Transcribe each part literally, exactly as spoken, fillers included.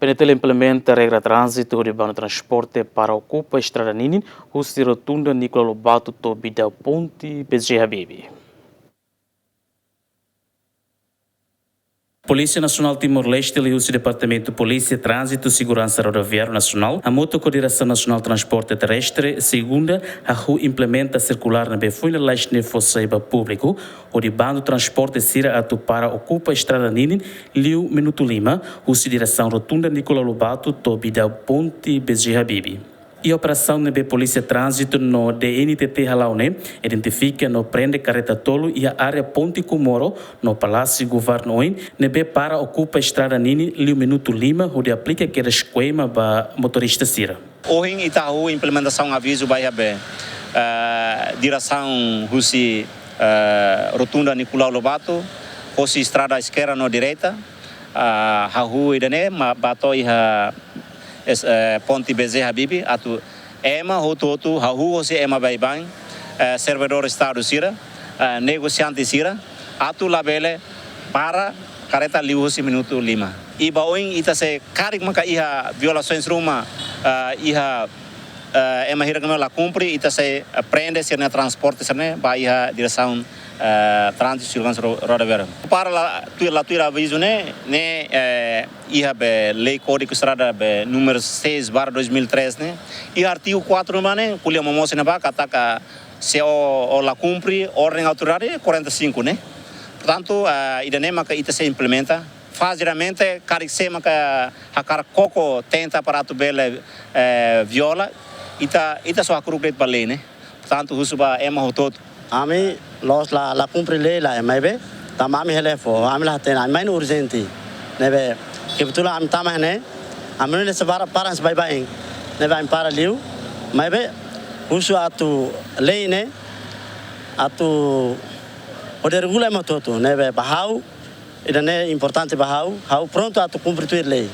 PNTL implementa regra tránzitu hodi bandu transporte para okupa estrada ninin, husi rotunda Nicolau Lobato to'o Bidau ponte B J Habibie. Polísia Nasionál Timor-Leste liuhusi Departamentu Polísia Tránzitu Seguransa Rodoviáriu Nasionál, hamutuk ho Diresaun Nasionál Transporte Terrestre, segunda, hahú implementa sirkulár ne'ebé foin lalais ne'e fó sai ba públiku, hodi bandu transporte sira atu para okupa estrada ninin liu minutu lima, husi diresaun rotunda Nicolau Lobato to'o Bidau ponte B J Habibie. Iha operasaun ne'ebé Polísia Tránzitu no D N T T hala'o ne'e, identifika no prende karreta tolu iha área Ponte Comoro no Palásiu Governu oin, ne'ebé para okupa estrada ninin liu minutu lima, hodi aplika kedas kuema ba motorista sira. Ohin ita hahú implementasaun avizu ba iha be, eh, diresaun husi, eh, rotunda Nicolau Lobato, hosi estrada eskerda no direita, ah, hahú ida-ne'e mak ba to'o iha es-, eh, ponte B J Habibie, atu ema hotu-hotu, hahú hosi ema baibain, eh, servidór Estadu sira, eh, negosiante sira, atu labele para karreta liu hosi minutu lima. I ba oin ita sei karik maka iha violasaun ruma, eh, iha, eh, ema hirak ne'e la kumpre, ita sei, eh, prende sira-nia transporte sira-ne'e ba iha diresaun, eh, Tránzitu Seguransa Ro-, Rodoviáriu. Para la tuir, la tuir avizu ne'e, ne'e, eh, iha be lei Kódigu Estrada be númeru seis barra dois mil e três ne'e, iha artigu quatro ne'ebá ne'e, ko'alia momoos ne'ebá katak se ó, ó la kumpre orden autoridade quarenta e cinco ne'e. Portantu, ah, ida-ne'e maka ita sei implementa. Fazidamente, karik sé maka hakarak koko tenta para atu bele, eh, viola, ita, ita só hakru'uk de'it ba lei ne'e. Portantu, husu ba ema hotu-hotu. Ami la'ós la, la kumpre lei lae, maibé tanba ami hela fó, ami la hatene, ami mai ne'e urjente. Ne'ebé, kebetulan ami tama iha ne'e, ami ne'e sei para, para sei baibain. Ne'ebé ami para liu, maibé husu atu lei ne'e, atu hodi regula ema hotu-hotu, ne'ebé ba ha'u, ida-ne'e importante ba ha'u, ha'u prontu atu kumpre tuir lei.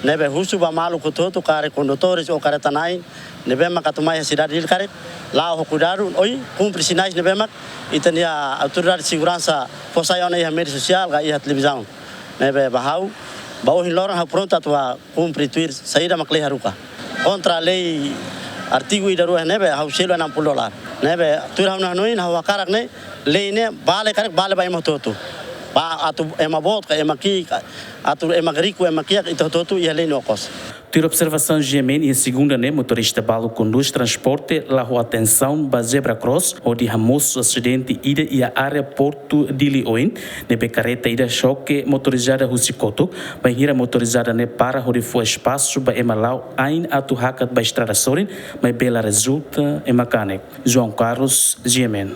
Ne'ebé husu ba maluk hotu-hotu, karik kondutores ou karreta-na'in ne'ebé maka atu mai iha sidade Dili karik, la'o ho kuidadu, oin kumpre sinais ne'ebé mak ita-nia autoridade seguransa fó sai ona iha média sosiál ka iha televizaun. Ne'ebé ba ha'u, ba ohin loron ha'u prontu atu bá kumpre tuir saida mak lei haruka. Kontra lei artigu ida rua ne'ebé ha'u selu enam puluh dolar. Ne'ebé tuir ha'u-nia hanoin, ha'u hakarak ne'e lei ne'e bele karik bele ba ema hotu-hotu. Ba atu ema boot ka ema ki'ik, atu ema riku ema kiak, ita hotu-hotu iha lei nia okos. Tuir observasaun GMN, iha segunda ne'e motorista balu kondús transporte la ho atensaun ba zebra cross hodi hamosu asidente ida iha área Portu Dili oin, ne'ebé karreta ida xoke motorizada husi kotuk, bainhira motorizada ne'e para hodi fó espasu ba ema la'o ain atu hakat ba estrada sorin, maibé la rezulta ema kanek. João Carlos, GMN.